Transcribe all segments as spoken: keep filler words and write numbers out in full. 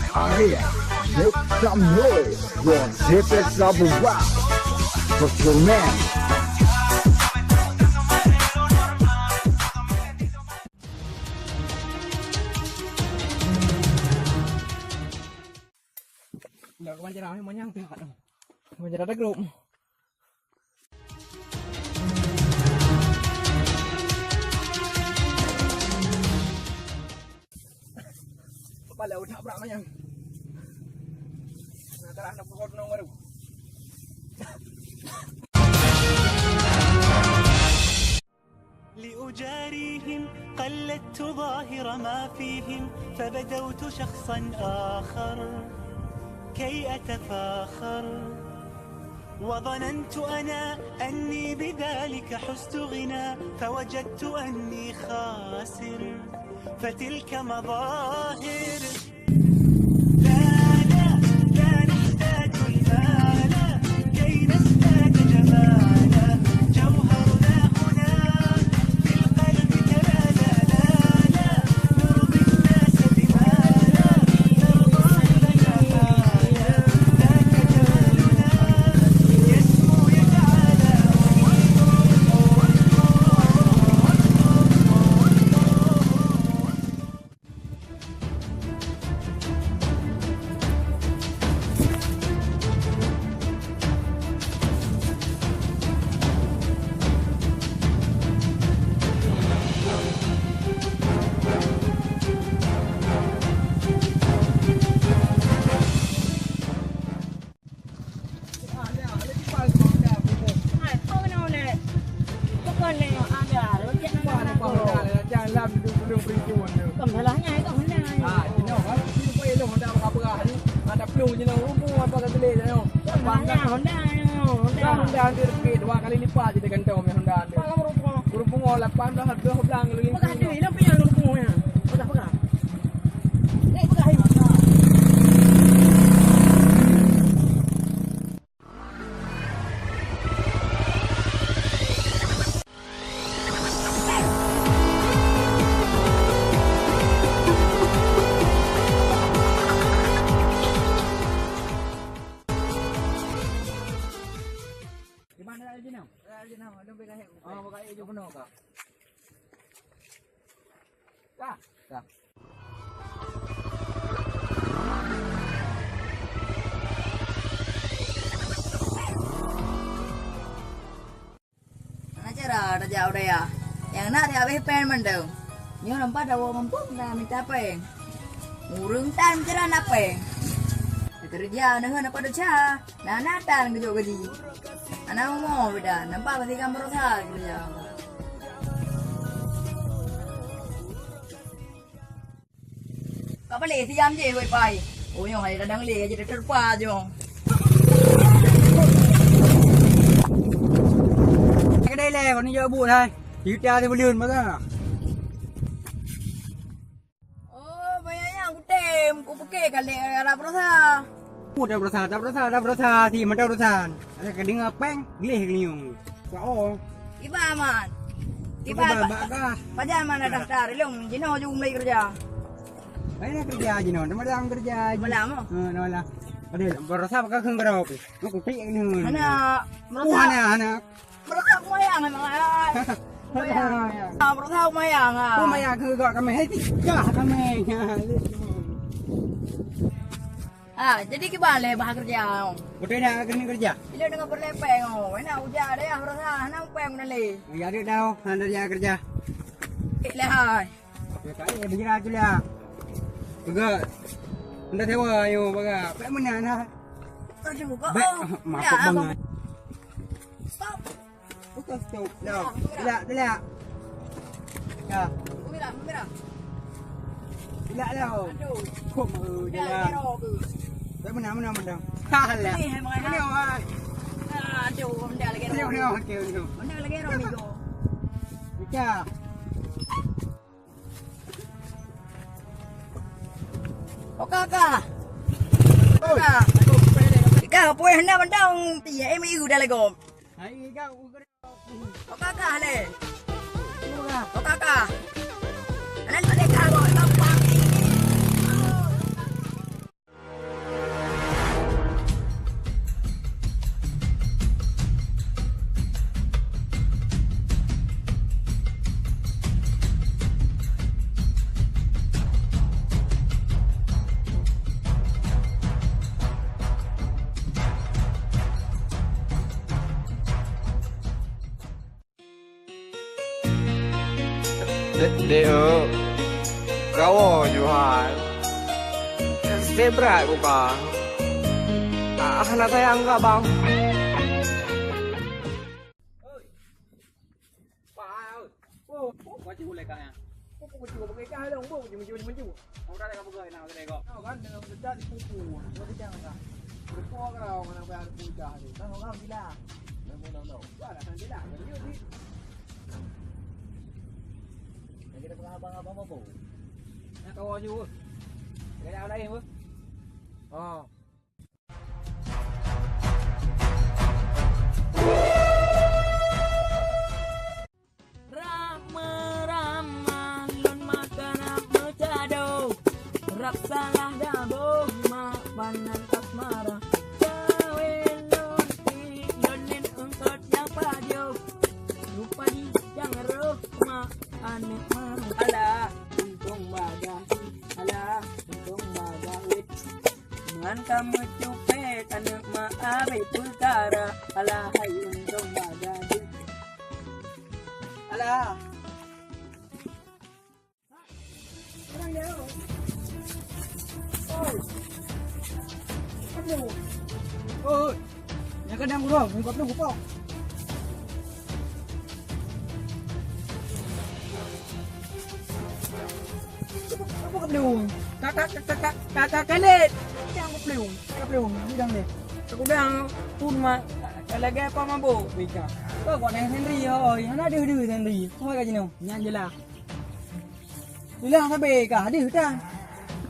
Akhir, make some noise, your Z X Sabuwa performance. Ndak keuman cara ni manyang pihak tu. Keuman cara ada grup. Kepala utak berat manyang. Nah, sekarang nak pukul enam baru. لأجاريهم قلدت ظاهر ما فيهم فبدوت شخصا آخر كي أتفاخر وظننت أنا أني بذلك حزت غنى فوجدت أني خاسر فتلك مظاهر لا لا لا نحتاج المال كي نزداد جمالا جوهرنا هنا في القلب ترى لا لا لا نرضي الناس بما لا نرضى بلا حالا ذاك جمالنا يسمو يتعالى Honda, Honda, Honda. Honda hampir lebih dua kali lipat je dia gantung Honda tu. Berhubung lapan belas, dua belas kali lipat. Pegang tu, hilang pilihan berhubung ya. Pegang, pegang. Ni pegang. Di mana aja ni? Aja ni, ada beda. Oh, beda aja penuh kak. Kak, kak. Hana cara tajak u dayah. Nyang na tajak abéh péng mantong. Nyoe nampak dawa gampông na mita péng. Ureueng tan cara na péng. Keureuja neuheun apa desya. Na na tan geujok gaji. Hana umu beda nampak pasti kan berusaha keureuja. Ka balek siam jih wai pai. Oh nyoe hai kadang lé aja terpa jo. Kedai lé kon ni jok bu hai. Yuta di belun maka. Oh, banyak yang kutem, ku pekek kali arah berusaha. Ku dah berusaha, dah berusaha, dah berusaha, si mantap berusaha. Ada kedengar peng, gleh keliung. Kau. Iba aman. Iba. Iba bagah. Pajan mana daftar? Ilung jinoh je mulai kerja. Mana kerja jinoh? Nama dalam kerja? Malam. Ha, nama lah. Ada berusaha pakai kengkerau. Nak kutik ni. Anak. Mana anak? Berusaha kumayang emang ai. Kumayang. Ah, berusaha kumayang ah. Kumayang ke gak kami? Hai tiga kami. Ah, jadi kiban lé bah kerja. Betul nak kena kerja? Bila dengan berlepeng oh. Enak ujar deh ah berusaha hana upeng nak lé. Ya ada dah, hana dia kerja. Eh lah hai. Apa kali ya bejera tu lah. Pegang. Anda sewa ayo pegang. Pek mana nah? Aduh, kok. Bek, oh, mabuk banget. Stop. Bukan stop. Dah. Gelak, gelak. Dah. Bukan gelak, bukan gelak. Gelak dah. Aduh. Kok mau gelak? Dah, dah, dah. Tak menang, menang, menang. Kalah. Ni, hai, mengalah. Menang, hai. Ah, aduh, menang lagi. Menang, menang, okey, menang. Menang lagi, Romi, go. Pecah. Oka ka. Oka. Ika pue hana mandang ti ai miu dalam gom. Oka ka le. Oka ka. Anak ni ka bawa tampang. Dek, dek, eh, kawoe Johan. Dek brat ku ka. Ah, hana sayang ka, bang. Oi. Pak, oi. Oh, oh, baca ulai kah ya? Oh, baca, baca kah dong, baca, baca, baca. Orang dah kamu kau nak kedai kau. Kau kan dengan sedar di pupu. Kau di jangan kah? Berkuah kau nak bayar pun kah tu. Kau orang gila. No, no, no, no. Wah, dah kan gila. Kau ni. Lagi ada abang-abang apa pun. Nak kau aja. Lagi ada lain pun. Oh. Rhah meuramah lôn maka rab meucado, rab salah daboh mak panang asmara. Kawén lôn pih lôn nyan eungkot nyang pajoh, rupa jih nyang roh mak aneuk mak. Alah, untông bagah, alah, untông bagah wét. Man ka meucupet aneuk mak abéh peukara, alah hai untông bagah jih. Alah. Orang dia. Oi. Aduh. Oi. Nyang kadang uroe, nyang kadang kupok. Apa kau belum? Kakak, kakak, kakak, kakak Khalid. Yang kau belum? Kau belum? Bidang ni. Aku bilang pun mak, lagi apa mabuk, Bika. Kau kau naik sendiri, oi. Hana deuh-deuh sendiri. Kau kat sini. Nyan je lah. Tulah sabe kah deuh tan.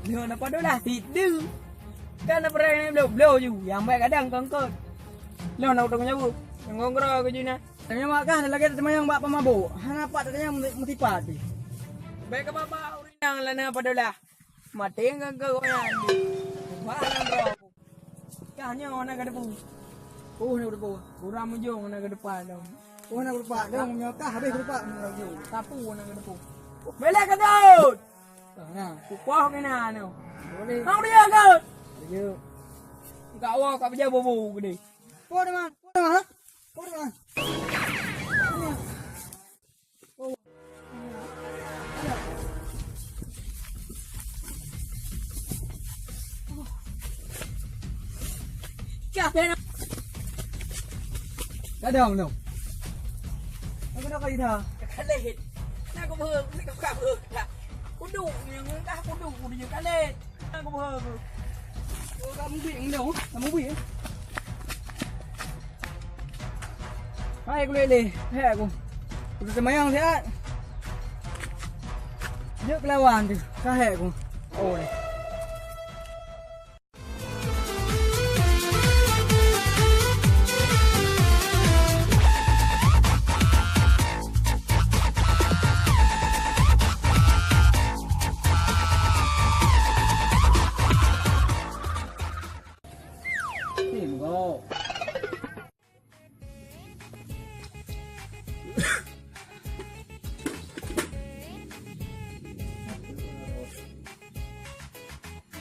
Nyoe napa dolah tideue. Kan apa rai bloe-bloe ju, nyang baik kadang kongkot. Lôn nak tanggung jaweueb. Nyang ngonggro ke ju na. Tanyong mak kah lagèe teumanyong bak pemabuk. Hana pat tanyong meusipat. Baik ke baba ureueng nyang lana apa dolah. Maté ngon keu nyan. Bah ngon droe. Kah nyoe na ka debu. Oh na ka debu. Urang mujong na ka depan dong. Oh na ka depan dong. Nyoe kah habéh ka depan urang mujong. Sapu na ka debu. Belek ka dot. Nah, kupoh kena nyoe. Boleh. Mau dia ke? Dia. Enggak awak kat beja bobo gede. Kau dah mah. Kau dah mah. Kau dah mah. Kadang tu. Aku nak kali dah. Kali. Nak aku ber, nak aku ber. Kudu, yang entah kudu, kudu je kali. Aku beuhe. Oh, kamu bui, enggak, kamu bui, eh? Hai, aku lele. Hai, aku. Aku semayang sihat. Jok kelawan tu. Kahek aku. Oh, ni.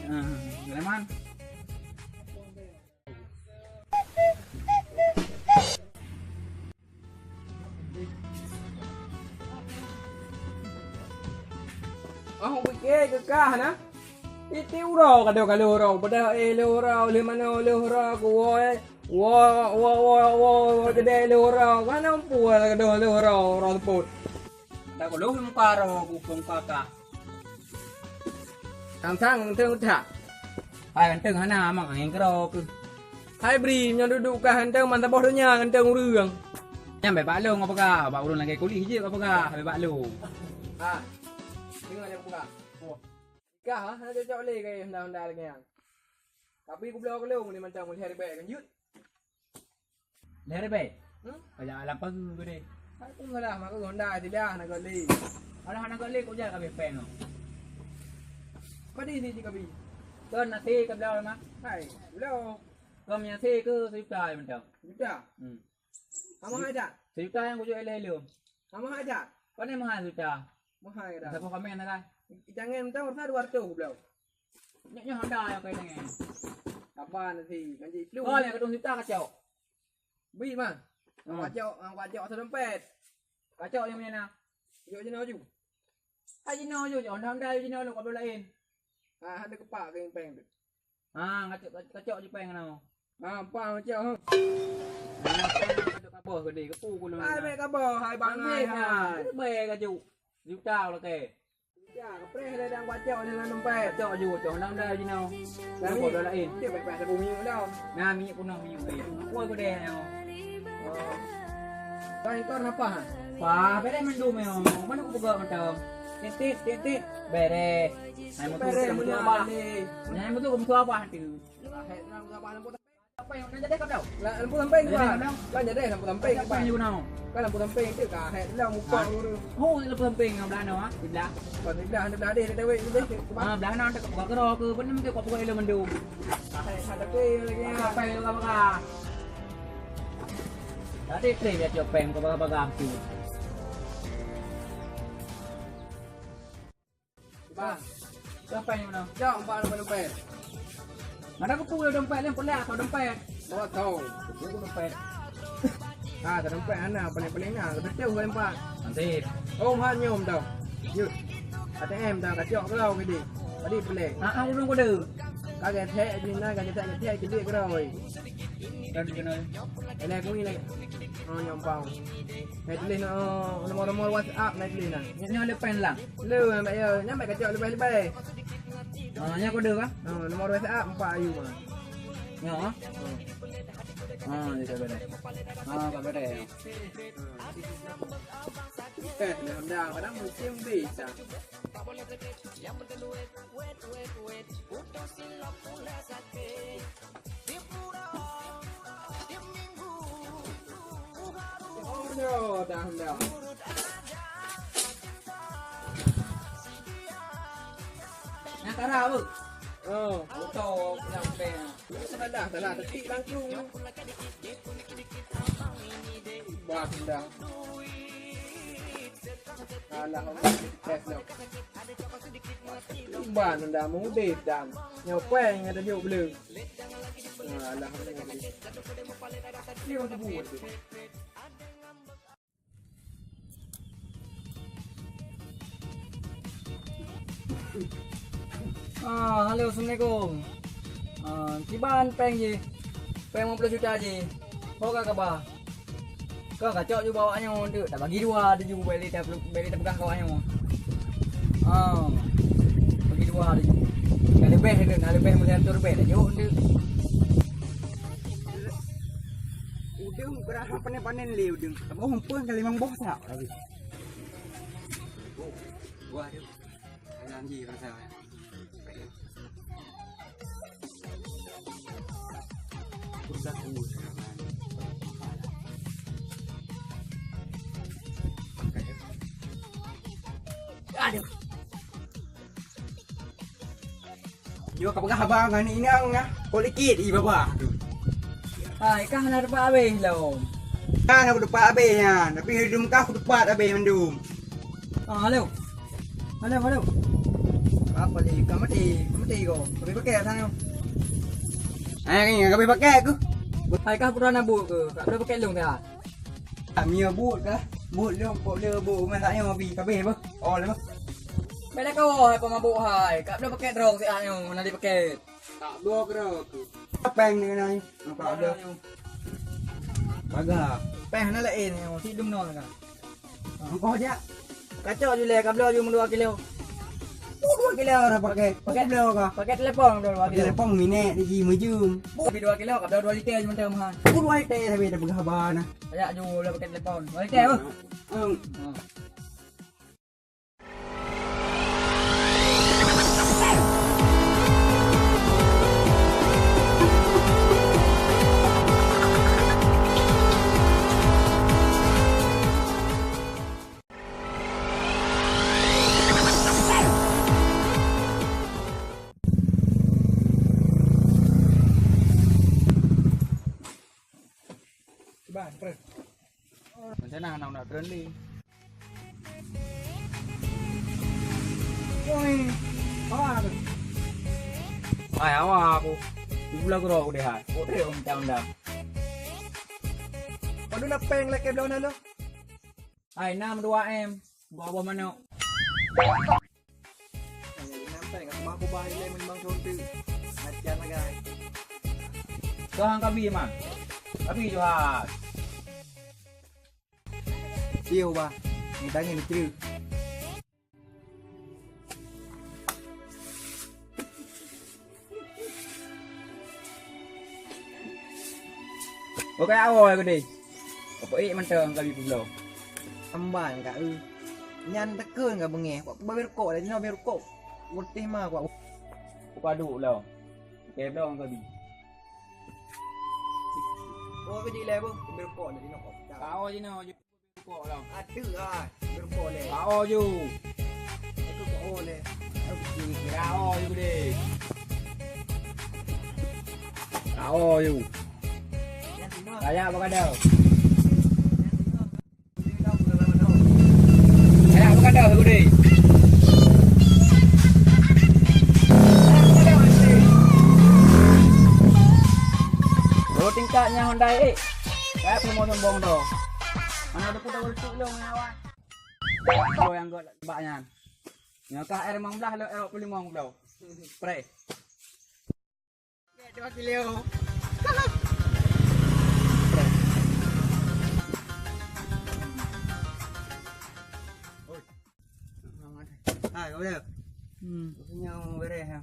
Ah, Sulaiman. Oh, pikir keu kah na? Iti uroe ka deuh ka lheuh uroe, padahai eh lheuh uroe, lheuh manoe lheuh uroe, kuwoe, woe, woe, woe, woe, keudè lheuh uroe, ka na peue ka deuh lheuh uroe, uroe seupôt. Dak ka lheuh muka roh ku muka kah. Sang-sang ganteng that. Hai ganteng hana mak angén keudroe keuh. Hai bri, meunyoe duek-duek kah ganteng ban saboh donya ganteng ureueng. Nyan bèk bak lôn peugah, bak ureueng lagèe kulih jeuet peugah, bèk bak lôn. Ha. Deungö lé peugah. Kah ha, hana cocok lé keu honda-honda lagèe nyan. Tapi kubloe keu lôn ni mantong lhèe ribèe kan jeuet. Lhèe ribèe? Hmm? Kajak lam pageue geude. Aku salah, maka honda silah nak goli. Alah nak goli kok jak kabeh pèng tu. Padi si cikabi. Kon nasi ka blau mah. Hai, blau. Kon nasi ke sejuta mantong. Sejuta? Hmm. Sama aja. Sejuta nyang kujual lé lom. Sama aja. Kon ni mahal sejuta. Mahal dah. Siapa komen dah kan? Jangan mantong rasa dua ratus blau. Nyak nyak honda nyang kena. Apa nasi? Kan jadi flu. Oh, nyang kadung sejuta kacau. Bri mah. Hmm. Kacok, kacok asal dompet. Kacok nyang mana? Kacok je na ju. Ai jinoe ju, honda-honda jinoe lôn ka bloe laén. Ah, hana keupak keu péng tu. Ah, kacok, kacok ju péng nyoe. Ah, empat macam, ha. Ah, péng kacok kaboh gede, kepu kulung. Ai, bèk kaboh, hai bang, hai, hai. Bèk kacok. Juta lakèe. Ya, kepreh lé dang bacok di dalam dompet. Cok ju, cok honda-honda jinoe. Kami ka bloe laén. Dia bèk-bèk sabu minyeuk dah. Nah, minyeuk peunoh minyeuk. Kuah gede nyoe. Oh. Kau ikor napa, ha? Wah, bèrèh mandum nyoe. Mana aku peugah mantong. Titit, titit. Bèrèh. Hai, beutôi, beutôi apa? Hai, beutôi, beutôi apa tu? Lah, hai, beutôi apa? Lampu sampeng ka bloe? Lah, lampu sampeng ka bloe? Lah, jadi lampu sampeng ka bloe? Kan lampu sampeng tu ka, hai, dalam muka dulu. Oh, lampu sampeng yang belah, ha? Di belah. Bukan di belah, di belah deh, di dewek, di deh. Ah, belah na, tak buka kerok ke, benar mungkin kau buka ilmu mandum. Hai, hai, tapi lagi, ha. Apa yang kau buka? Tadi trip ya, copeng, kau buka-buka api. Bang, siapa yang mana? Jom, bang, nama dompet. Mana aku punya dompet ni, pula atau dompet? Oh, tahu. Aku dompet. Ah, tak dompet, anak, paling-paling nak. Betul, paling empat. Nanti. Oh, mak nyom tau. Yuk. A T M tau, kacok kau, gede. Tadi pelik. Ah, ah, urung kuda. Kagak thek, jina, kagak thek, kagak thek, gede kau, oi. Dan di sana. Elek, aku ni lagi. Oh, nyompang. Naik tulis, oh, nomor-nomor WhatsApp, naik tulis, nah. Nyonya ada pen lah. Lu, ambek ya, nyampe kacau lebih-lebih. Ah, nya kode kah? Ah, nomor WhatsApp empat ayu mah. Nya, ah? Ah, dia tak beda. Ah, tak beda ya. Eh, dah, dah, kadang musim bisa. Oh, dah, dah. Nah, Tara, bu. Oh. Motor yang pen. Salah, salah. Tetik langsung. Bah, dah. Alah, tes dah. Ban dah, mudah dah. Nyopai ngan tajuk belum. Alah, mudah. Dia orang buat tu. Ah, halo, assalamualaikum. Ah, kiban peng jih? Peng lima puluh juta jih. Ho ka kaba? Kau kacok ju bak awak nyoe, dek, tak bagi dua tu ju, bèk lé ta-, bèk lé tapeugah keu awak nyoe. Ah, bagi dua tu ju. Nak leubeh tu, nak leubeh meulian tu leubeh dah jok tu. Udeueng berapa panen-panen lé udeueng. Boh empeun ka limong boh sak lagi. Wah, dia. Jangan ji rasa. Rusak. Aduh. Nyoe ka peugah haba ngon inong na, kok likit i baba. Hai, kah na teumpat habéh lom. Ka na teumpat habéh nyan, tapi hidung kah teumpat habéh mandum. Ah, halo. Halo, halo. Apa ni? Ka mati, ka mati ko. Tapi pakai sana. Hai, ni ka pakai aku. Hai, kah pura na buet ke? Ka pura pakai long dah. Mie buet kah? Buet lôn, kok le buet rumah sak nyoe bi kabeh beuh. Oh, le beuh. Beda kau hai pemabuk hai. Kak dah pakai drone si ah nyoe, nanti pakai. Tak dua kira tu. Apa yang ni nai? Nampak ada. Baga. Peh na lain nyoe, si dum nol kan. Engkau aja. Kacok ju lé, kabloe ju dua kilo. Oh, dua kilo dah pakai. Pakai bloe kah? Pakai telepon dua kilo. Pakai telepon minek di meujum. Tapi dua kilo, kabloe dua liter je mantap mah. Oh, dua liter tapi dah peugah haba nah. Banyak ju lah pakai telepon. Oke, oh. Hmm. Hmm. Bah, terus. Macam mana nak nak trending? Woi, apa tu? Hai, awak aku. Di pula guru aku deh, hai. Kok dia macam dah. Padu nak peng lagi belum nalo? Hai, enam dua M. Buah-buah manok. Kubah ilée meulimbang contoh. Latihan lagée. Tuhan kabi, Man. Kabi Johan. Iyo, Bah. Ni tangi ni kira. Oke, awai gede. Apa ik mantong kabi publoe. Amban ka eu. Nyan tekeun ka beungeh. Kok kubah rukok dah jinoe rukok. Weteh ma kok. Buka duek lah. Oke, belong kabi. Oh, kaji ilée, Bang. Kubah rukok dah jinoe kok. Kau jinoe. Kok lah. Ada ah, berpok leh. K O ju. Aku K O leh. K O ju deh. K O ju. Raya bakadau. Raya bakadau aku deh. Kalau tingkat nya Honda eh. Kayak semua sombong tu. Mana ada kuda bertuk dong awak. Kilo nyang gok bak nyan. Nyoe kah air limong blah, lo, eh, peulimong kilo. Pre. Dua kilo. Hai, kau dia. Hmm. Nyoe beres, ha.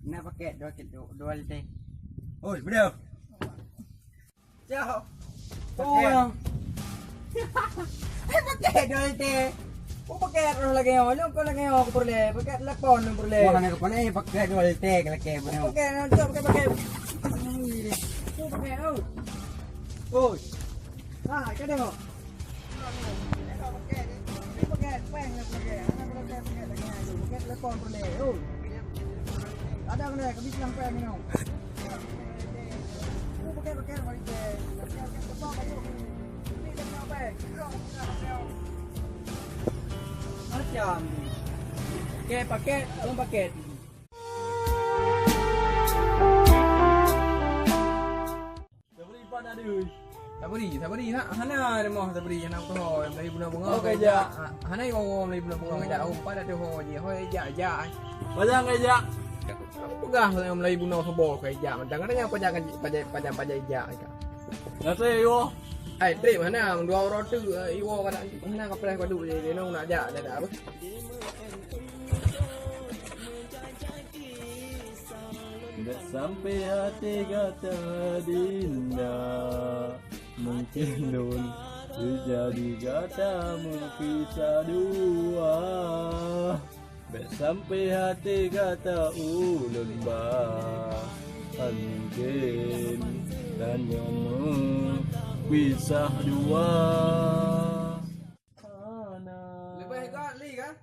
Nak paket dua kilo, dua liter. Oi, bedah. Ciao. Paket. Oh. Eh, paket dua liter. Oh, paket terus lagée nyoe. Nyoe kon lagée nyoe aku peureulée. Paket telepon nyoe peureulée. Wah, hana keupeureulée, eh, paket dua liter ke lagée nyoe. Paket, nyoe, cok, paket, paket. Oh, paket, oh. Oi. Ha, ka tengok. Macam. Paket, paket, belum paket. Sabri, pat na dui? Sabri, Sabri, ha, hana rumoh Sabri, hana tuho, meulayeue bunoe beungoh. Oh, ka jak. Ha, hana iwoe meulayeue bunoe beungoh ka jak. Oh, pat na tuho jih, hoi jak, jak. Pajan ka jak? Aku peugah meulayeue bunoe suboh ka jak. Mantang kadang pajan, pajan, pajan, pajan jak ka. Nasa iwoe? Ai, trip hana, dua uroe tu, eh, iwoe ka nak, hana ka preh ka duek je, dia nak jak, dah, dah, apa? Bèk sampai até gata dinda, mungkin lôn teujadi gata meupisah dua. Bèk sampai até gata ulôn ba, mungkin tanyoe meupisah dua. Leubeh gèt li kan?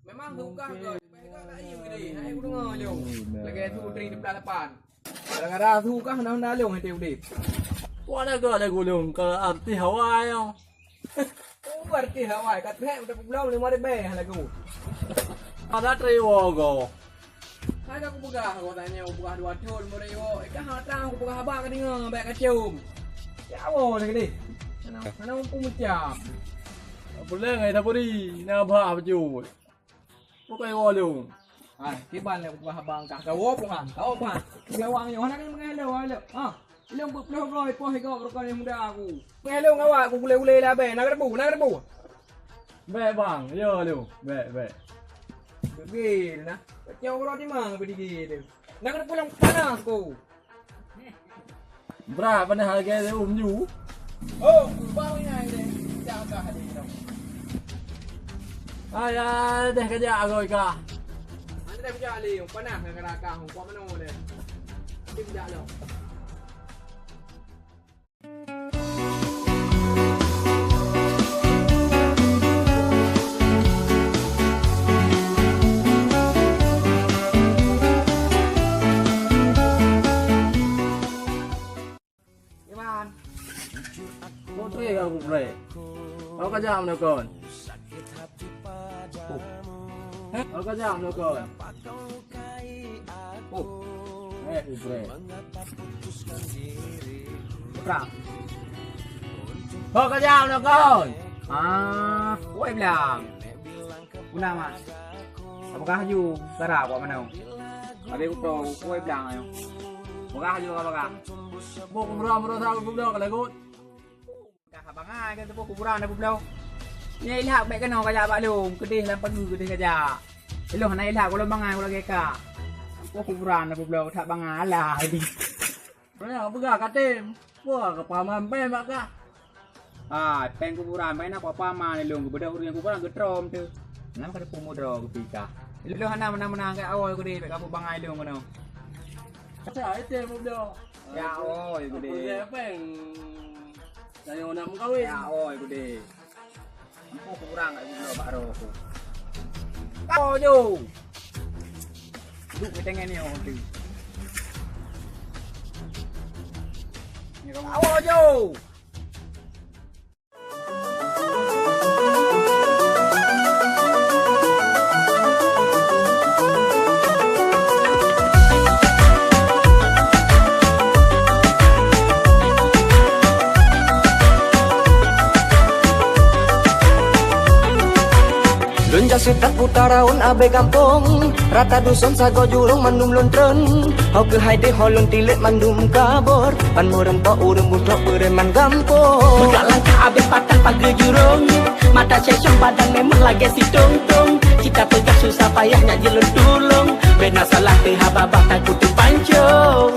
Memang su kah gèt. Leubeh gèt laén geude. Hai ku deungö nyoe. Lagèe su tri dua puluh lapan. Kadang-kadang su kah honda-honda lôn hate udép. Wah, lagu, lagu lôn keu artis awai nyoe. Oh, artis awai. Ka trép udah pulang lima ribu lagu. Ada tri wogo. Hai ka kupeugah, awak tanyong kupeugah dua thôn, meureuh iwoe. Eh, ka hana trang kupeugah haba ka deungö, bèk kacôm. Ya Allah, lagèe deh. Hana, hana mampu meucam. Peuleueng ai Sabri, na bah bacut. Bukai iwoe lôn. Hai, kiban lé kupeugah haba engkah. Ka woe pun han, ka woe pun han. Lawang nyoe, hana keuneuk meungeuleu, leu. Ha. Ilôn peuet ploh goe poh igob rukon nyang muda aku. Peuet lôn awak ku gulé-gulé lé abèe, na geureubu, na geureubu. Bèk bang, yo lôn, bèk, bèk. Beugil na. Kacau uroe di ma beudidih tu. Na geureubu lam panas ku. Brat panas lagèe um ju. Oh, bang ina ide. Cakah ade dong. Ayah deh kajak agoi kah. Ande deh kajak lé, panas ngon gerakah, kuat manoe deh. Tim jak lom. Iman. Kok tré kau kupré? Kau kajam dah kon. Hah? Kau kajam dah kon. Oh. Eh, kupré. Putra. Ho ka jam nyoe kon. Ah, woi bilang. Guna mak. Peugah ju, sara buat manoe. Habéh kuto, kueh blang nyoe. Peugah ju, peugah. Bôh, kumeurah-meurah sa kuto ka lagot. Ka bangai ka teupeu kuburan na peubloe. Nyan ilhak bèk keunoe kajak bak lôn, keudeh lam pageue keudeh kajak. Ilôn hana ilhak, ulôn bangai ulôn lagèe ka. Teupeu kuburan na peubloe that bangai alah. Mana peugah katem? Wah, kepahaman pèng bak kah. Ah, pèng kuburan, pèng na kepahaman ilôn, geubeudôh ureueng kuburan geutrom teuh. Nama ka teupeu mudroe geupi kah. Ilôn hana meunan-meunan keu awai keudeh bèk ka peubangai lôn keunoe. Sa itu yang muda. Ya, oi, gede. Apa yang saya nak mengkawin? Ya, oi, gede. Empu kurang kat gula bak roh tu. Kau jo. Duduk di tengah ni, oh, tu. Ni kau. Kau jo. Lôn jak seutôt puta raun abée gampông, rata duson sagoe jurông mandum lôn treun. Ho keuhai deh ho lôn tilék mandum kabor, ban meurumpok ureuëng beutrok peureman gampông. Meuglak langkah abéh patah pageue jurông, mata cécong badan memang lagée sitong-tong. Cita peugah susah payah nyak jeuet lôn tulông, bena salah teuhaba bah takot teupancong.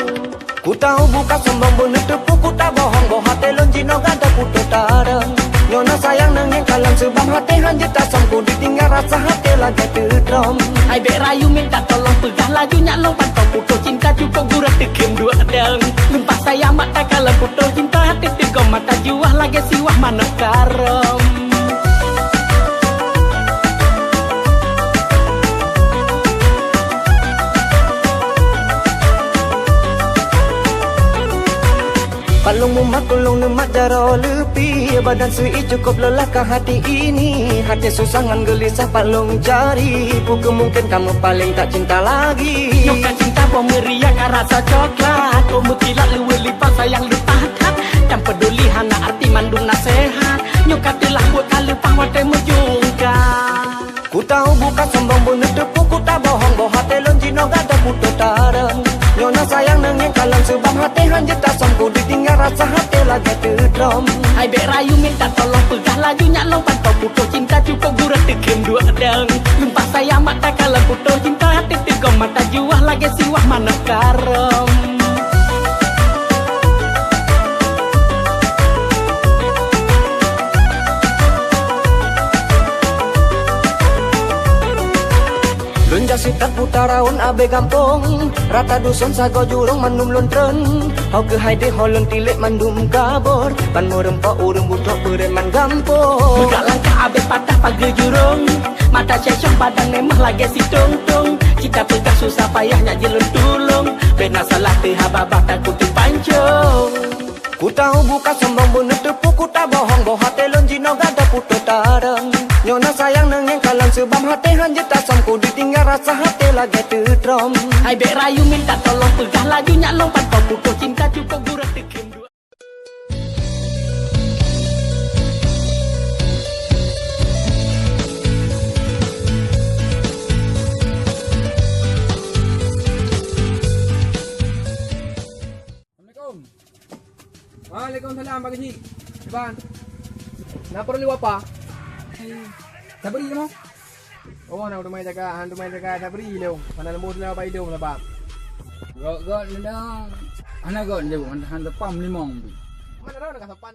Kutahu buka sombong beuneuteupeu kuta bohong, boh até lôn jinoe gata kuto tareueng. Nyoe na sayang neungieng kalon seubab até han jeuet tasong, ku ditinggai rasa até lagée teutrom. Hai bék rayu minta tolong peugah laju nyak lôn pantong, kuto cinta cukup gurah teukhém duek deueng. Lumpah sayang mata kalon kuto cinta até teugom mata juah lagée siwah manok karong. Pat lôn mumat kulong neumat jaroe leupie, badan seuiek cukup lelah ka hati ini. Hati susah ngon geulisah pat lôn cari, peue keu mungken kamoe paleng tak cinta lagi. Nyoe ka cinta boh meuria ka rasa coklat, oh meukilat luwue lipat sayang leupah that. Tan peuduli hana arti mandum nasehat, nyoe ka teulah buet ka leupah watée meujungka. Kutahu buka sombong beuneuteupeu kuta bohong, boh até lôn jinoe gata kuto tareueng. Nyoe na sayang neungieng kalon seubab até han jeuet tasong, ku ditinggai rasa até lagée teutrom. Hai bék rayu minta tolong peugah laju nyak lôn pantong, kuto cinta cukup gurah teukhém duek deueng. Lumpah sayang mata kalon kuto cinta até teugom mata juah lagée siwah manok karong. Lôn jak seutôt puta raun abée gampông, rata duson sagoe jurông mandum lôn treun. Ho keuhai deh ho lôn tilék mandum kabor, ban meurumpok ureuëng beutrok peureman gampông. Meuglak langkah abéh patah pageue jurông, mata cécong badan memang lagée sitong-tong. Cita peugah susah payah nyak jeuet lôn tulông, bena salah teuhaba bah takot teupancong. Kutahu buka sombong beuneuteupeu kuta bohong, boh até lôn jinoe gata kuto tareueng. Nyoe na sayang neungieng kalon seubab até han jeuet tasong, ku ditinggai rasa até lagée teutrom. Hai bék rayu minta tolong peugah laju nyak lôn pantong, kuto cinta cukup gurah teukhém duek. Assalamualaikum. Waalaikumsalam, Pak Keuchik. Iban. Na peureulee apa? Sabri nyoe? Oh, na teumai jaga, han teumai jaga Sabri lom. Hana leumoh lom bak idong sabab. Gok-gok nidang. Hana gok nidang, han, han teupam limong pih. Mana tahu nak sopan.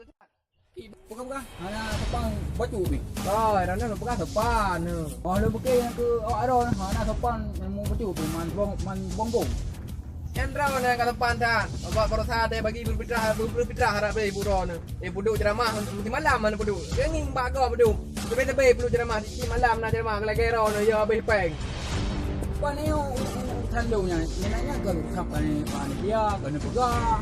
Bukan, bukan. Hana sopan bacut pih. Oh, hana sopan, sopan. Oh, lôn pikir nyang keu awak droe, hana sopan ilmu bacut pih, man bong, man bongbong. Nyan droeneuh ka sopan that. Ubak baroesa teuh bagi berpitrah, berpitrah harap deh bu droeneuh. Eh, peuduek ceramah, meusti malam mana peuduek. Dia ngieng bak gob peuduek. Leubeh-leubeh peuduek ceramah, di malam na ceramah, lagée droeneuh, ya habéh péng. Pane u-, u-, urusan lôn nyan, nyan, nyan kon urusan pane-, panitia, keuneuk peugah.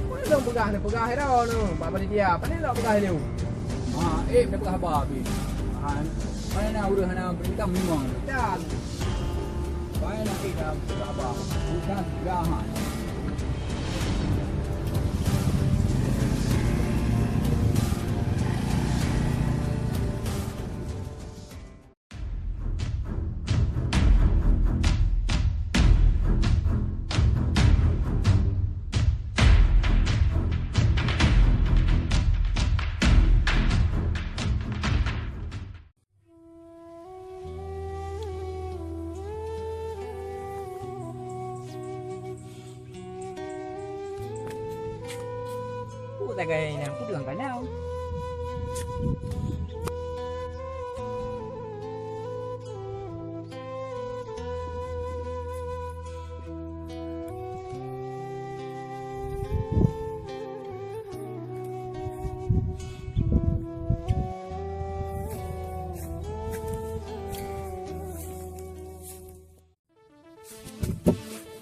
Pane lôn peugah, neupeugah droeneuh, bak panitia, pane lôn peugah lôn. Ha, eh, neupeugah haba pih. Ha, pane na ureuëng hana beureutang memang. Dan Baiklah, kita bersabar. Bukan jahat. Sagai nyan peudeueng ka nyan.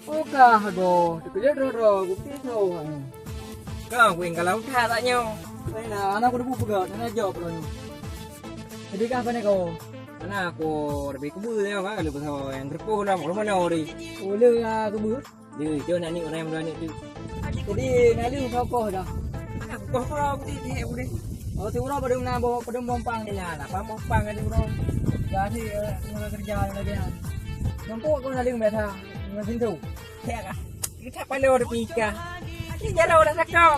Oh, kah go, teukeujot droe-droe, geupi soe. Kah kuing kalau that tak nyoe. Hana, hana kuteupeu peugah, hana jaweueb lôn. Jadi kah keuneuk go? Hana, ku leubeh kubeue nyoe, kah lôn peugah nyang teupeue lom, lôn meunoe ri. Ulôn, ah, kubeue. Di, tu nak ni orang yang berani tu. Jadi, nak lé soe koh dah? Hana, koh-koh aku di, di, aku di. Oh, si uroe padum na boh, padum boh pang ni. Nah, lapan boh pang ada uroe. Jadi, eh, nak kerja lagi, ah. Nampak kau nak lé biasa, dengan pintu. Ya kah? Kita palo ada pika. Ini jalan orang sakau.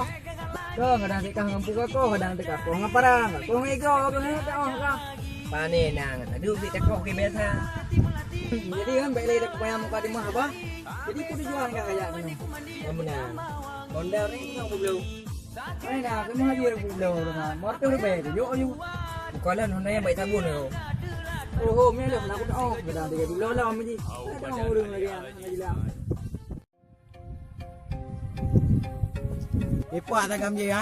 Kau kadang tikah ngampu kau, kadang tikah kau ngaparang, kau ngigo, kau ngigo, kau. Pane nang, aduh, kita kau ke biasa. Jadi kan, baik lagi dah payah muka di mah apa? Jadi, aku tujuan kan kayak ni. Yang benar. Honda ni, kau belum. Mana, aku mah hadir belum, motor baik, yuk, yuk. Bukan lah, Honda yang baik sabun tu. Oh, oh, melo, nak aku tak, oh, kadang tiga dulu lah, mesti. Ada orang urus lagi, ah, lagi lah. Lepak tagam je, ha?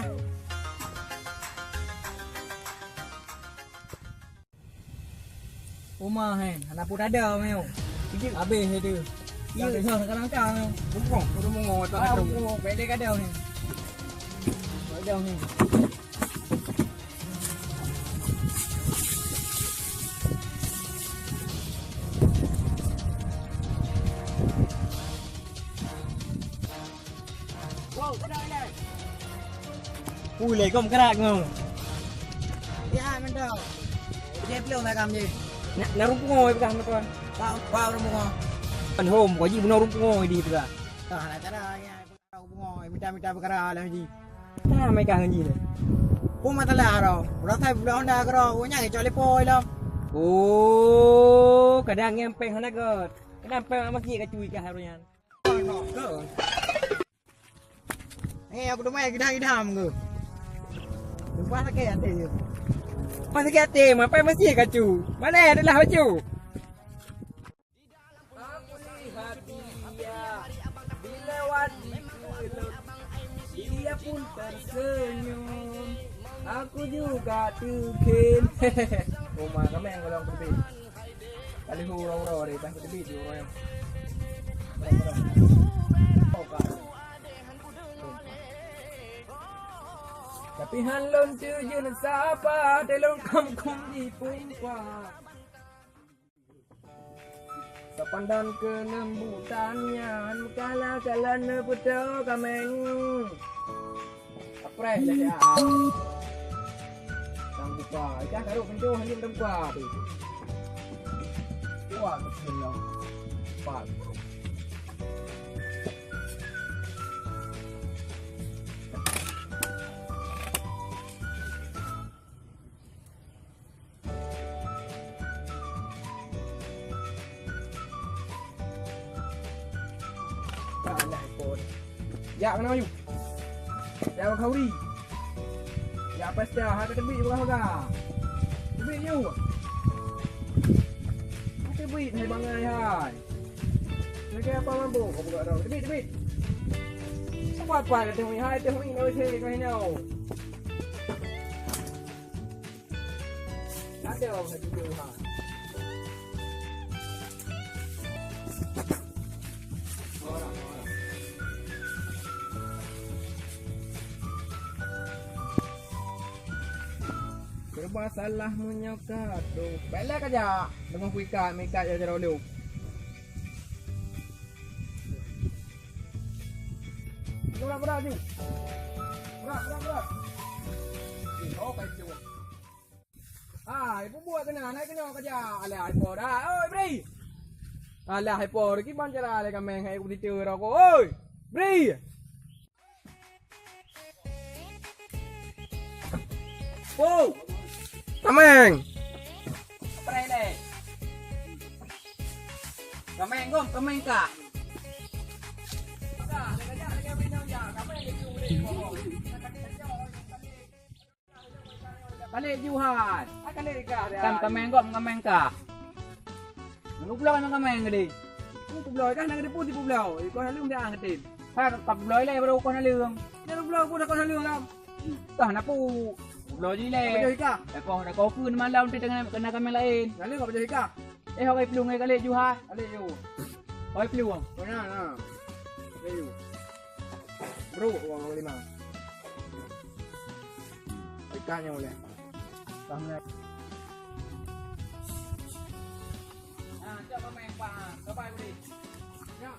Uma, he, hana pun ada, meu. Habis itu. Ya. Dah, dah, sekarang kau, meu. Bungkong, bungkong, tak ada. Bungkong, pendek ada, he. Ada, he. Ui, lé gom kerak ngau. Ya, mantap. Dia belum tak kam je. Nak, nak rumpung ngau pegang tu kan. Pak, pak rumpung ngau. Kan hom, kau ji bunoe rumpung ngau di pegang. Ah, nak cara ya. Bungo, mita-mita peukara lom ji. Nah, mereka ngon ji lé. Peue masalah roh? Uroe sai bulan Honda keudroe, nyang icok lé poi lom. Oh, kadang nyang péng hana göt. Kadang péng mak masjid ka cui kah harus nyan. Eh, aku teumai gidam-gidam ke. Lepas sakit hati je. Pas sakit hati, mapai masjid ka cu. Mana adalah baju? Aku lihat dia dilewati, dia pun tersenyum. Aku juga terkejut. Rumah kami yang golong berbeda. Kali hura-hura deh, dah berbeda orang yang. Tapi han lôn tuju sapa, delong kampung di Pumpa. Sapandan keulembutan nyan, kala-kala neupeutoe kaméng. Apreh, jadi ah. Tang buka, ikah karuk pintoe hanyut teubuka tu. Wah, bismillah. Empat. Alah, ikot. Jak keunoe yue. Jak bak khauri. Jak pesta, hai ka teubiet bak khauri. Teubiet yue. Hai teubiet, hai bangai hai. Lagèe apa mabök kau buka rau. Teubiet, teubiet. Apa-apa ka teubiet, hai teubiet, nak usah kau hino. Ada orang satu tu, ha. Serba salah meunyoe ka tu. Baiklah ka jak. Deungon kuikat, mikat ya jaroe lom. Berat, berat, ju. Berat, berat, berat. Eh, oh, kai tu. Hai, peubuet keunan, hai keunoe keujak. Alah, hai po dah. Oi, Bri. Alah, hai po, kiban cara lé kaméng, hai ku diteue rokok. Oi, Bri. Po. Kaméng. Apa lé? Kaméng gom, kaméng ka. Ka, lé keujak, lé keujak, kaméng lé tu, lé. Kali Juhan. Ah, kali kah dah. Kan kameng gom kameng kah. Nunggu pulang kameng gede. Nunggu pulang kah nak gede pun tipu pulang. Ikut lalu dia angkatin. Kan kap pulang le baru kau nalung. Dia pulang pun dah kau nalung lam. Tah napu. Pulang je le. Apa jadi kah? Dah kau dah kau pun malam tu dengan kena kameng lain. Lalu apa jadi kah? Eh, hok plueng, eh, kali Juhan. Kali Ju. Hok plueng. Mana, na? Kali Ju. Bro, uang lima. Ikannya boleh. Tahu nggak? Ah, coba main, Pak. Coba beri. Ya.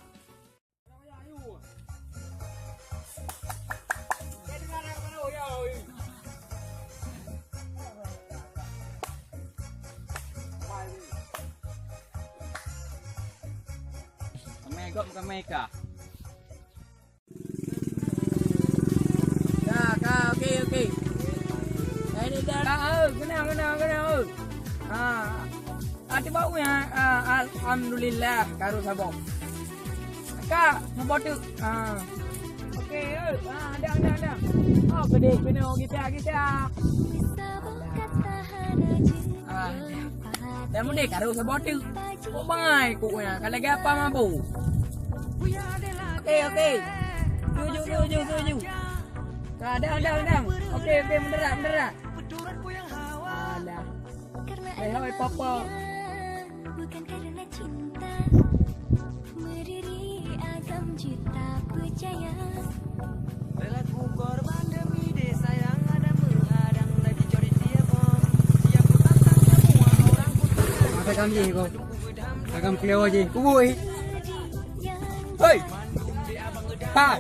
Kami kok bukan mereka. Ka, ka, okey, okey. Ini dah, ah, oh, kena, kena, kena, oh. Ah, ah, tiba ya, ah, alhamdulillah, karu saboh. Ka, saboh tu. Ah. Okey, oh, ah, ada, ada, ada. Oh, gede, kena, kita, kita. Ah, dah. Dah mudeh karu saboh tu. Kok bangai kok ya, kalau lagi apa mampu. Okey, okey. Tuju, tuju, tuju. Ka, dang, dang, dang. Okey, okey, menderak, menderak. Alah. Hai, hai, papa. Bukan karena cinta. Berdiri agam juta percaya. Rela ku korban demi desa yang ada menghadang. Lagi curi tiap orang. Siap ku tantang semua orang pun. Masa kami ko. Agam keluar je. Kubui. Hei. Hai.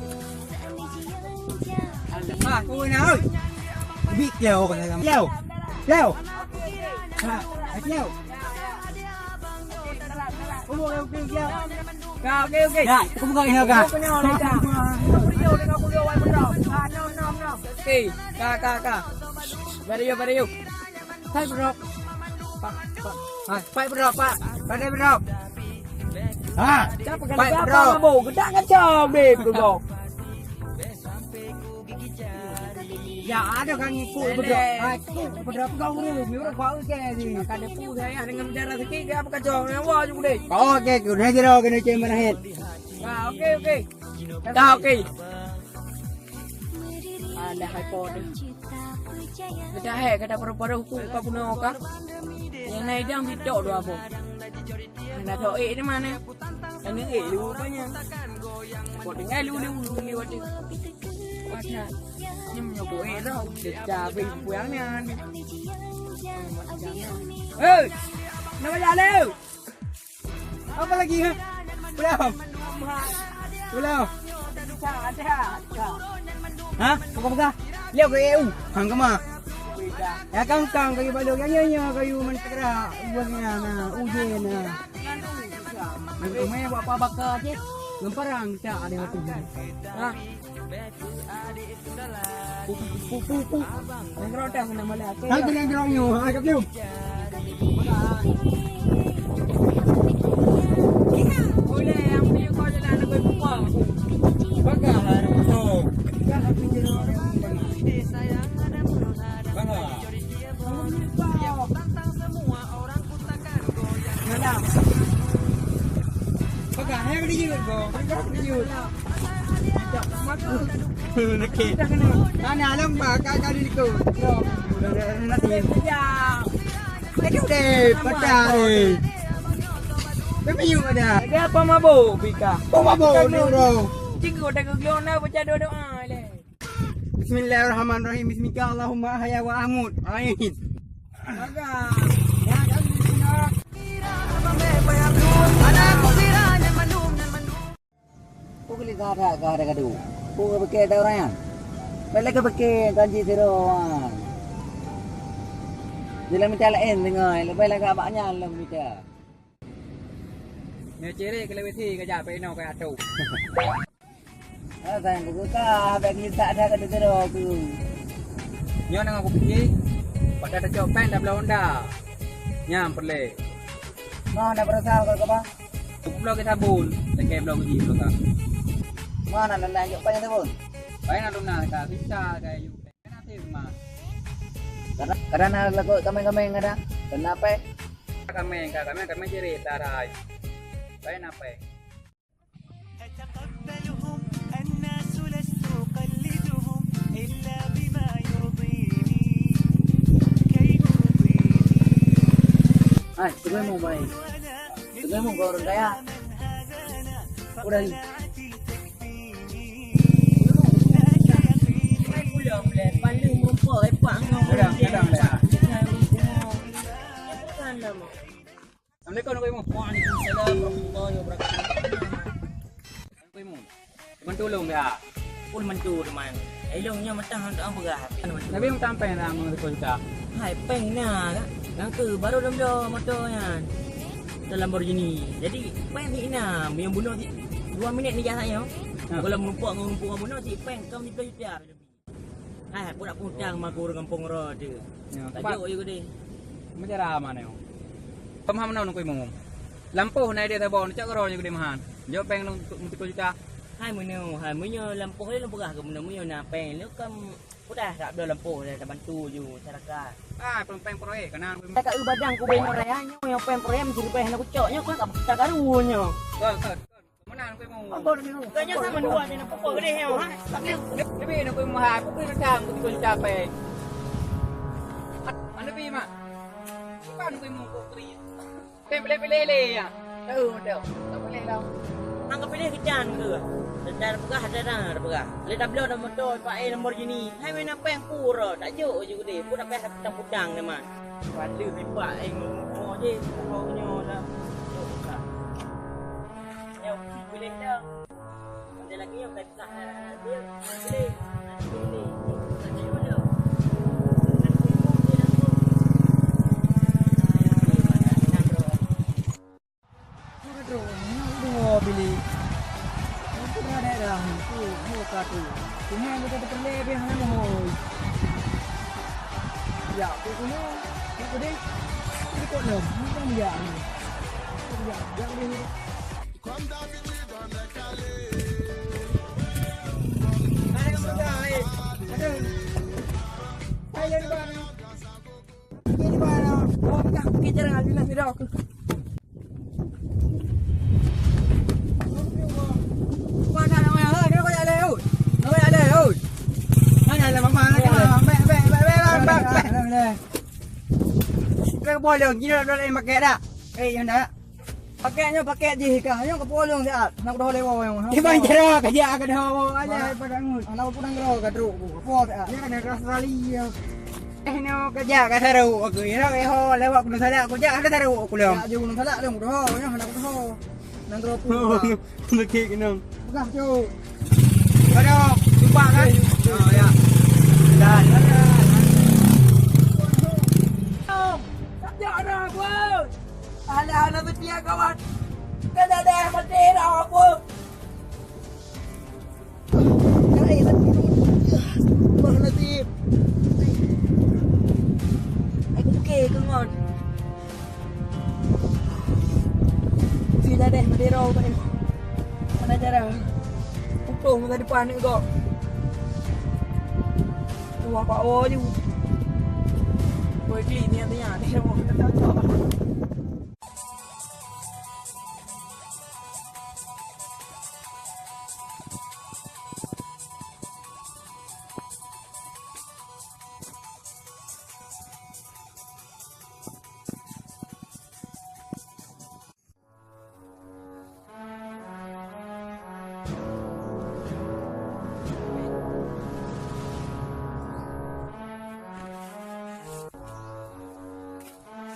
Ha, ku na, oi. Bi kleo ka dalam. Kleo. Kleo. Ha, kleo. Oh, okey, okey, kleo. Ka, okey, okey. Ya, aku buka ini, ka. Okey, ka, ka, ka. Bariu, bariu. Hai, bro. Pak, Pak. Ha, Pak, bro, Pak. Pandai, bro. Ha, siapa kali Pak, siapa bro. Mabuk? Gedak kacau, beb, bro. Ya, ada kan ikut bro. Ha, ikut bro, kau ni, bro, kau ke ni. Makan depu saya dengan bicara sikit, dia apa kacau? Yang wah juga deh. Okey, okey, udah je dah kena cek mana het. Ha, okey, okey. Dah, okey. Alah, hai po deh. Geudah hé, geudah paru-paru ku ka bunoe ka. Nyang na idang bitok dua boh. Hana tho ék di mana? Hana ék lu rupanya. Kok tinggai lu, lu, lu, lu, lu. Wah, nyoe kok ék dah. Cabai puang nyan. Hei! Nama jalan lu? Apa lagi, ha? Belum. Belum. Ha? Peugah-peugah. Lihat ke E U. Hang kema. Ya kang kang kayu balok, ya nya nya kayu mentera. Uang ya na, ujen na. Nang kemai buat apa baka je? Ngemparang tak ada waktu. Ha? Pu, pu, pu, pu. Yang gerotang kena malah. Hai, kena gerotang nyoe. Hai, kat nyoe. Boleh yang punya kau jalan aku buka. Bagah hari tu. Bagah. Yalah. Pegang, eh, beri jemput, bro. Pegang, beri jemput. Okey. Mana alam, bah, kat, kat di situ. Nanti. Lagi udah, pecah ni. Tapi yuk ada. Lagi apa mabuk, Bika? Oh, mabuk, bro. Cikgu, dah kegelona, pecah doa-doa, leh. Bismillahirrahmanirrahim. Bismika Allahumma ahya wa amut. Amin. Peue keuliah that ka ada gadoh? Peue keupiké teuh ureueng nyan? Bèk lé keupiké janji sidroe. Jalan mita laén deungoe, leubeh lagak bak nyan lom mita. Nyoe cirek keu lewat si kajak peunoh keu atoe. Ah, sayang, kubuka, habéh geulitak that ka teuteuro aku. Nyoe nyang aku piké, pada tacok péng tabloe Honda. Nyang peureulée. Nah, dah berasa kau ke apa? Aku bloe ke sabun, lakée bloe ke jih bloe ka. Mana nanda jok péng sabun? Péng alun na ka, bisa ka yue. Péng nasib mah. Kadang, kadang na lakoe kameng-kameng kadang. Kena apa? Kameng, ka kameng, kameng ciri tarai. Baik apa? Hai, keuneuk mai. Keuneuk mau orang kaya. Udah. Kadang, kadang, kadang. Assalamualaikum, Nukui Mu. Waalaikumsalam warahmatullahi wabarakatuh. Nukui Mu. Teman tulung dia. Pun mentu teman. Elong nya matang untuk ang peugah. Tapi yang tampeng dah mau sepuluh juta. Hai, peng na, kan? Yang ke baru dalam dua motor nyan. Dalam Lamborghini. Jadi, peng ni na, yang bunuh si dua minit ni jahat nyo. Ha. Kalau merumpok dengan merumpok bunuh si peng kau ni puluh juta. Hai, pura putang ma guru gampông ro tu. Ya, tajuk je gede. Macam mana ni? Pemaham naon kui mum. Lampu naik dia tabon, cak gero je gede mahan. Jawab peng nung untuk juta. Hai menyo, hai menyo lampu dia lu peugah ke menyo menyo na peng lu kam udah tak ada lampu dia tak bantu ju masyarakat. Ah, peng peng proyek kena. Tak kat badang ku beng raya nyo, yang peng proyek mesti lepas nak kucok nyo kan tak karu nyo. Betul, betul. Meunan kui mu. Abang ni. Tanya sama dua ni nak pukul gede nyo ha. Tapi lebih nak kui mu ha, pukul macam betul capai. Mana pi mak? Bukan kui mu kok keri. Pilih-pilih le ya. Tahu dah. Tak boleh lah. Hang kepilih kejan ke? Ada peugah, ada dah, ada peugah. Boleh tablo dah motor, Pak, eh, Lamborghini. Hai main apa yang pura? Tak jok je gede. Pun apa yang putang-putang ni, Mat? Pada lepak, eh, ngomong je. Kau nyolah. Jok, tak. Nyoh, boleh dah. Ada lagi yang tak sah, dia boleh. Nanti boleh. Tak ada boleh. Nanti boleh langsung. Nanti boleh langsung. Dua bilik. Itu pernah daerah tu, dua katu. Cuma kita terlebih hana mohoi. Ya, aku punya, aku deh. Itu kok lom, macam ya ni. Ya, jangan dulu. Hai, kamu dah, hai. Aduh. Hai, yang mana? Ini mana? Oh, dah, kita jangan bilang tidak. Mana namanya? Hai, kenapa tak ada, oi? Kenapa tak ada, oi? Mana lah, mama? Mana? Bek, bek, bek, bek, bek, bek. Kau boleh, gila dah lain pakai dah. Eh, yang dah. Pakai nyoe, pakai jih kah. Nyoe keupeue lôn siat. Nak kudoh lewat nyoe. Iban jera ka jak ka doh. Alah, pada ngut. Anak aku nang gero ka trok ku. Apa siat? Dia kena keras sekali ya. Eh, nyoe ka jak ka taruh aku. Ya, eh, ho, lewat gunung salak aku jak ka taruh aku lom. Jak je gunung salak lom, kudoh. Nyoe anak kudoh. Nang gero pu. Sakit kena. Peugah tu. Aduh, lupa kan? Oh, ya. Dah, dah, dah. Sakit anak aku. Alah, alah, setia kawan. Kan ada yang mati dah apa? Hai, Allah Nazim. Aku ke ngon. Sila deh, mati roh tadi. Mana cara? Utuh masa depan ni kok. Wah, Pak Wo je. Woi, klik ni, ni, ni.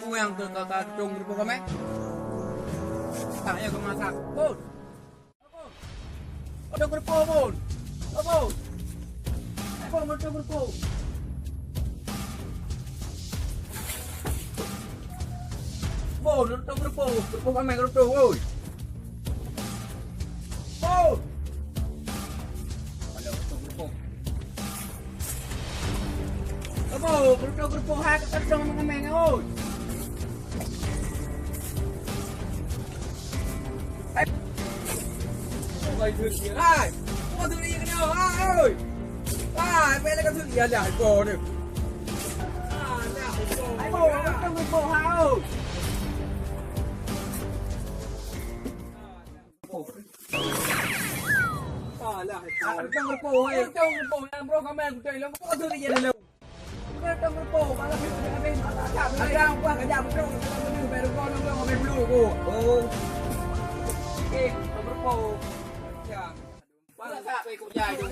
Peue nyang keu ka, ka dong rupoh kami? Tak ya keu masak. Bun. Ada rupoh, Bun. Bun. Bun, ada rupoh. Bun, ada rupoh. Rupoh kami, rupoh, woi. Bun. Alah, geureupoh-geureupoh. Apo, geureupoh-geureupoh hai ka kantong meukeumeng, oi. Hai. Oh, hai, hai. Oh, hai, hai, oi. Hai, apa yang kau tu? Ya dah, kau ni. Ah, Untung geupeu hao. Alah, untung geupeu, hai. Untung geupeu, nyang bro kamera kutai lom. Apa tu dia dalam? Untung geupeu, malah habis. Ada apa kerja betul, kita betul, baru kau nongkrong habis dulu, Bu. Oh. Eh, untung geupeu. Ya. Malah tak ikut jai tu.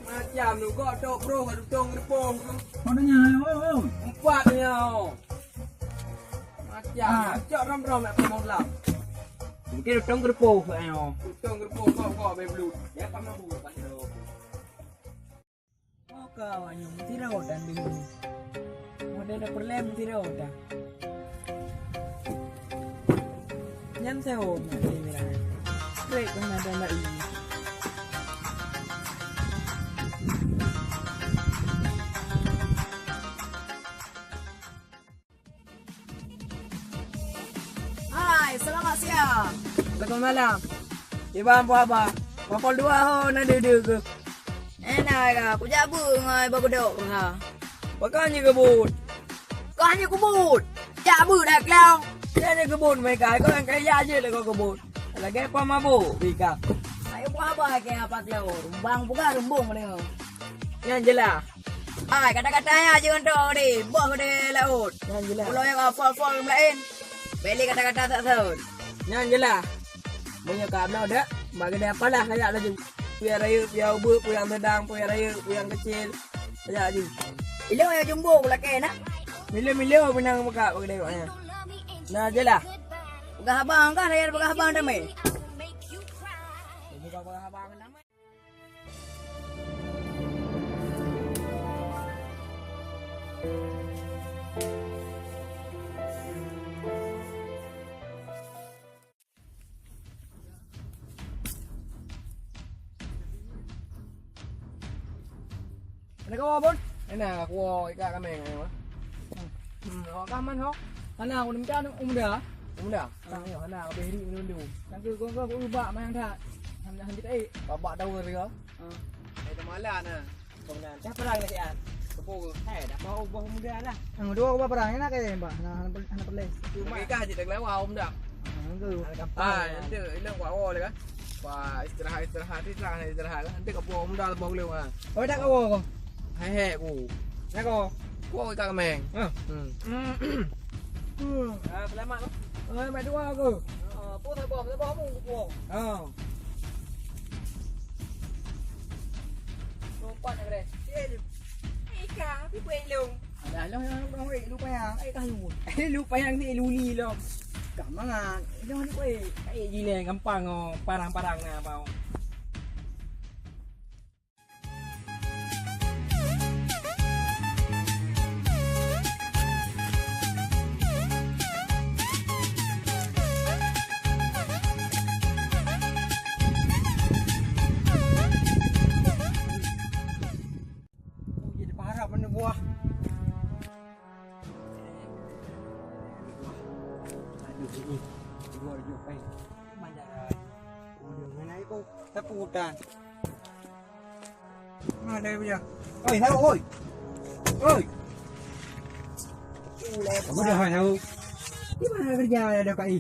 Macam tu kok tok bro, kat Dutong Geureupoh tu. Mana nya, oh, oh. Empat nya, oh. Macam, ah. Cok rom-rom nak pamong lam. Mungkin Dutong Geureupoh kat nyoe. Dutong Geureupoh kok, kok, main belut. Ya, pamong belut, pamong belut. Oke, awak nyoe meusidroe dan bingung. Model dah peureulèe meusidroe dah. Nyan seuhom na di mirah. Trek keuh na dan lagi. Hai, selamat siang. Waalaikumsalam. Iban, apa haba? Pukul dua ho na deuh-deuh keuh. Eh, na ka, kujak beuet ngon Iban Gudok, ha. Pakon nyoe keubuet? Kon nyoe keubuet. Jak beuet dah, Klang. Nyan nyoe keubuet, meuika. Kau nyang kaya jeuet lé kau keubuet. Lagèe pah mabök, bika. Ayo, apa haba keu apa, Klang? Rumbang peugah rumbong deungoe. Nyan jeulaih. Ai, kata-kata nyan jeuet tho di boh keudè laôt. Nyan jeulaih. Pulo nyang fol-fol meulaén. Bèk lé kata-kata that-that. Nyan jeulaih. Meunyoe ka bloe dak, bak keudè apalah kajak laju. Peue nyang rayeuk, peue nyang ubeut, peue nyang seudang, peue nyang rayeuk, peue nyang keucil. Kajak laju. Ilôn nyang jumbo lakèe na. Milo-milo beunang meukat bak keudè awak nyan. Nyan jeulaih. Peugah abang kan, raya peugah abang damé. Peugah abang damé. Ada kawa, Bun? Ena, kawa ikat kameng. Hmm, awak ka man, ho? Hana, aku minta umda. Umda? Tang, yo, hana, habis ri minum dulu. Tang ke, kau, kau, kau ubak mayang that. Hana, hana kita, eh. Babak tower ke? Hmm. Eh, temalan, nah. Pengnan. Dah perang dah, Sian? Tepuk ke? Eh, dah bau, bau muda lah. Yang kedua, aku perang, enak kaya, Mbak. Nah, hana per-, hana perlu. Cuma mereka aja dah kelawa, Om, dah. Ah, itu, itu kuat awal kan. Wah, istirahat, istirahat, istirahat, istirahat. Nanti kau buang muda lepas belum, ha. Oh, dah kau, kau? Hai, hai, aku. Dah kau? Kau ikat kemeng. Ha. Hmm. Hmm. Ah, selamat, Bang. Oh, selamat dua aku. Ah, apa tak buang? Tak buang apa, aku buang. Ah. Lompat nak kena. Eh, Kang, tapi buat elong. Alah, long, long, long, long, long, payang. Eh, kah lu. Eh, lu payang ni, lu ni, long. Kah mangat. Long ni, weh. Eh, gila, gampang, oh. Parang-parang, nah, bau. Oh, jadi paharap mana buah. Aduh, ini. Dua, dua, eh. Banyak dah. Udah, mana itu? Tapi hutan. Mana dia punya? Oi, tahu, oi. Oi. Apa dah, tahu? Di mana kerja ada kat i?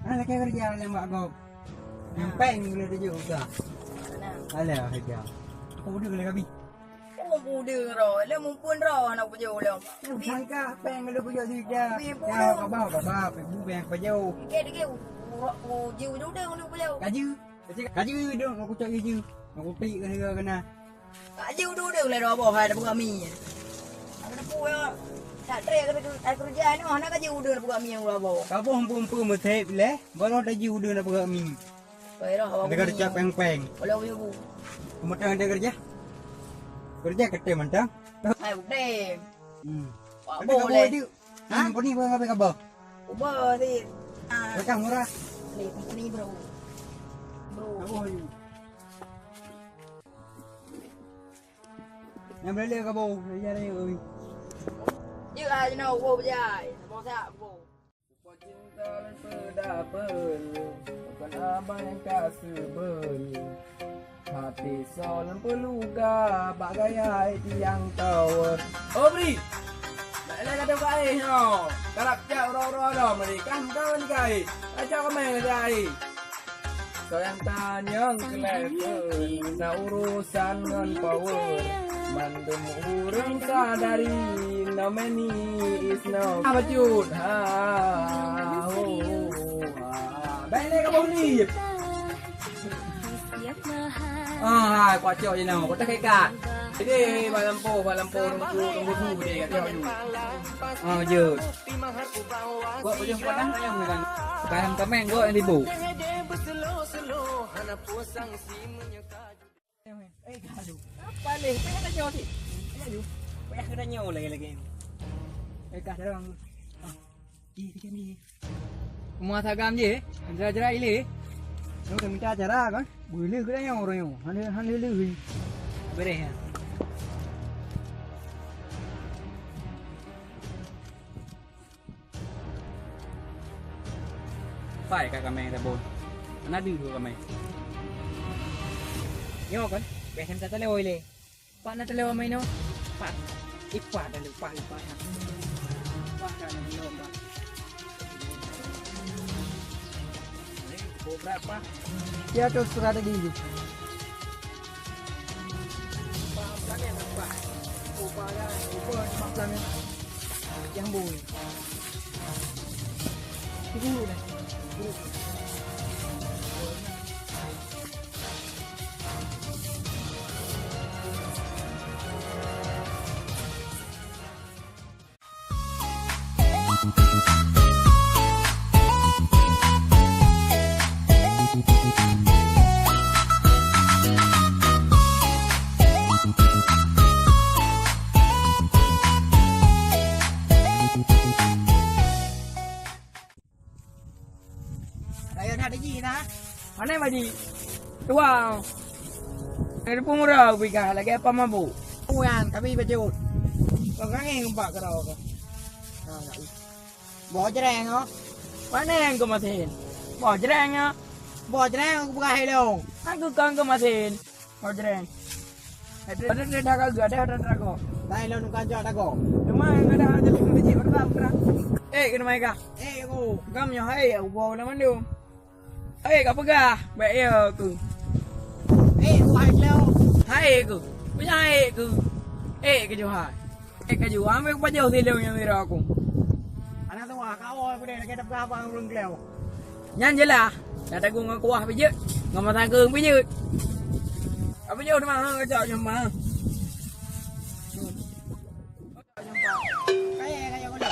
Mana lagi kerja dalam bak kau? Yang peng boleh tunjuk ke? Alah, kerja. Aku udah kena kami. Oh, muda roh. Lé mumpun roh anak bujur lom. Sangka peng lu bujur sida. Peng pun. Ya, kaba, kaba, peng bu peng bujur. Dikit-dikit, u-, u-, u-, ji udah lu bujur. Kaju. Kaju, kaju dong, aku cak kaju. Aku pi ke negara kena. Kaju udah-udah lé dua boh, hai, dah buka mi. Aku dah pu, ya. Tak tré, aku, aku kerja ni, oh, nak kaju udah nak buka mi yang dua boh. Kaboh empu-empu mesep leh, baru dah ji udah nak buka mi. Baiklah, awak Ada kerja peng-peng. Boleh, boleh, Bu. Kamu tengah ada kerja? Kerja kete mantang. Hai, Bu Dem. Hmm. Wak Ada boleh. Kabar ada? Ha? Hmm, apa ni, apa, apa kabar? Ubah, Sid. Ah. Rekam murah. Ni, ni, bro. Bro. Apa ni? Yang boleh kabar, ya, ya, ya. Dia aja nak ubah bejai. Sama saya, bro. Upah cinta leupeudapeuen, bukan abang nyang ka seubeuen. Hati sol peuluga bak gaya tiang tower. Oh, bri! Bèk lé gadôh keuh nyoe. Karab jak uroe-uroe lom, bri. Kan kawan kai. Aja kami ngegai. Soe nyang tanyong keu level, na urusan ngon power. Mandum ureueng sadari, no money is no. Ah, bacut. Ha, ho, ha. Bèk lé kamoe ni. Ah, hai, kuat cok je nyoe. Kuat tak ikat. Jadi, bak lampôh, bak lampôh, tunggu, tunggu, tunggu deh, kat cok je. Ah, jeuet. Kuat pajoh padang ayam ni kan. Kayang kaméng gok yang tibu. Eh, aduh. Apa leh? Payah tanya sih. Payah, aduh. Payah kena nyawa lagi-lagi. Eh, kah, dorong. Ah. Ih, kejam ni. Semua sagam je. Jera-jera ile. Nyoe ka mita acara kan? Boleh ke dah nyoe orang nyoe? Hana, hana leuh. Beres ya. Pai kat kamai tabon. Mana ada dua kamai. Nyoe kan? Biasa minta tali oil eh. Pak na teulewa main nyoe. Pak. Ipat dah lupa, ipat. Ipat dah lupa. Kobra apa? Dia tu strategi tu. Pak, bukan dia nampak. Kobra dah, kobra nampak pelan ni. Yang boy. Tunggu dah. Tunggu. Rayeuk that jih na. Pane baji? Tuha. Ada pun murah bika lagi apa mabuk. Uyan kami bajut. Kau kangen gempak kerau kau. Nah, nak. Boh jereng oh. Pane yang kemasin? Boh jereng ya. Boh jereng aku pegang helong. Aku kan kemasin. Kau jereng. Ada, ada, ada dah kagak, ada, ada, ada kau. Dah, lo nuka jual dah kau. Cuma yang ada, ada tu biji berapa, berapa? Eh, kena mai kah? Eh, aku. Gam nyoh hai, aku bawa nama dia. Hai, kau pegang. Baik ya aku. Eh, aku hai kau. Hai aku. Punya hai aku. Eh, kejuhai. Eh, kaju, ambil pajoh silong nyang mira aku. Anak tuha, kawai peudeh lagèe tapeugah haba ngon ureueng gleo. Nyan jeulaih, dak tagung ngon kuah pih jeuet, ngon mata geueng pih jeuet. Apa jauh teuma, ha, kacau nyoe ma. Kaya, kaya gula.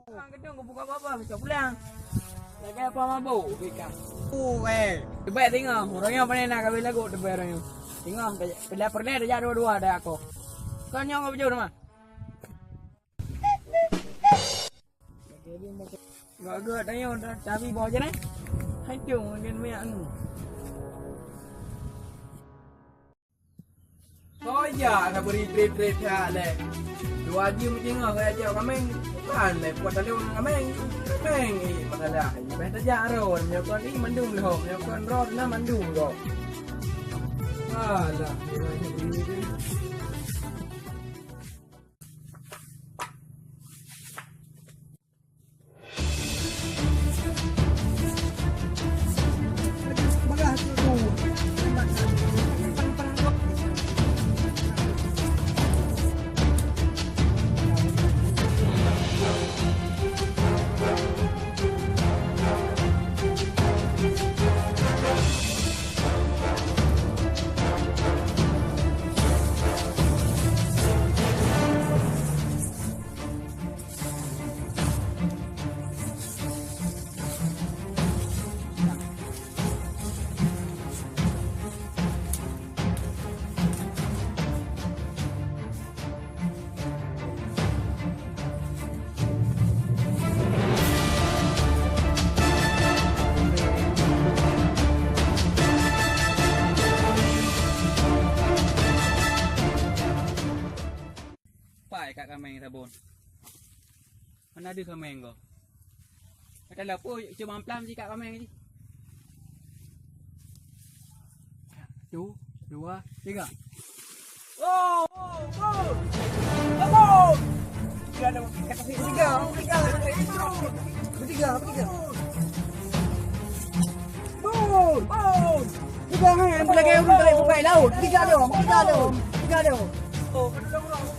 Orang gedung geubuka babah, kacau pulang. Lagèe apa mabuk, bika. Oh, eh. Teubat singoh, ureueng nyoe pandai na kawin lagu teubat ureueng nyoe. Singoh, peureulèe-peureulèe tajak dua-dua dak aku. Kon nyoe ngapa jauh teuma. Gagah tanyoe tapi bawah jalan. Hai tu mungkin minyak ni. Soja ka beri trip-trip siat lé. Dua jeuem teungoh ka jak kameng. Kan lé buat tadi ureueng kameng. Kameng eh masalah. Ibah tajak ron. Nyoe kon ih mandum lom. Nyoe kon ron na mandum lom. Alah. Pai kat kameng sabon. Mana ada kameng ko? Kata lah, "Oh, cuma amplam je kat kameng je." Satu, dua, tiga. Gol! Gol! Gol! Gol! Tiga, tiga, tiga. Bertiga, bertiga. Gol! Gol! Tiga, eh, lagi ureueng tarik pemain lawan. Tiga dia, tiga dia, tiga dia.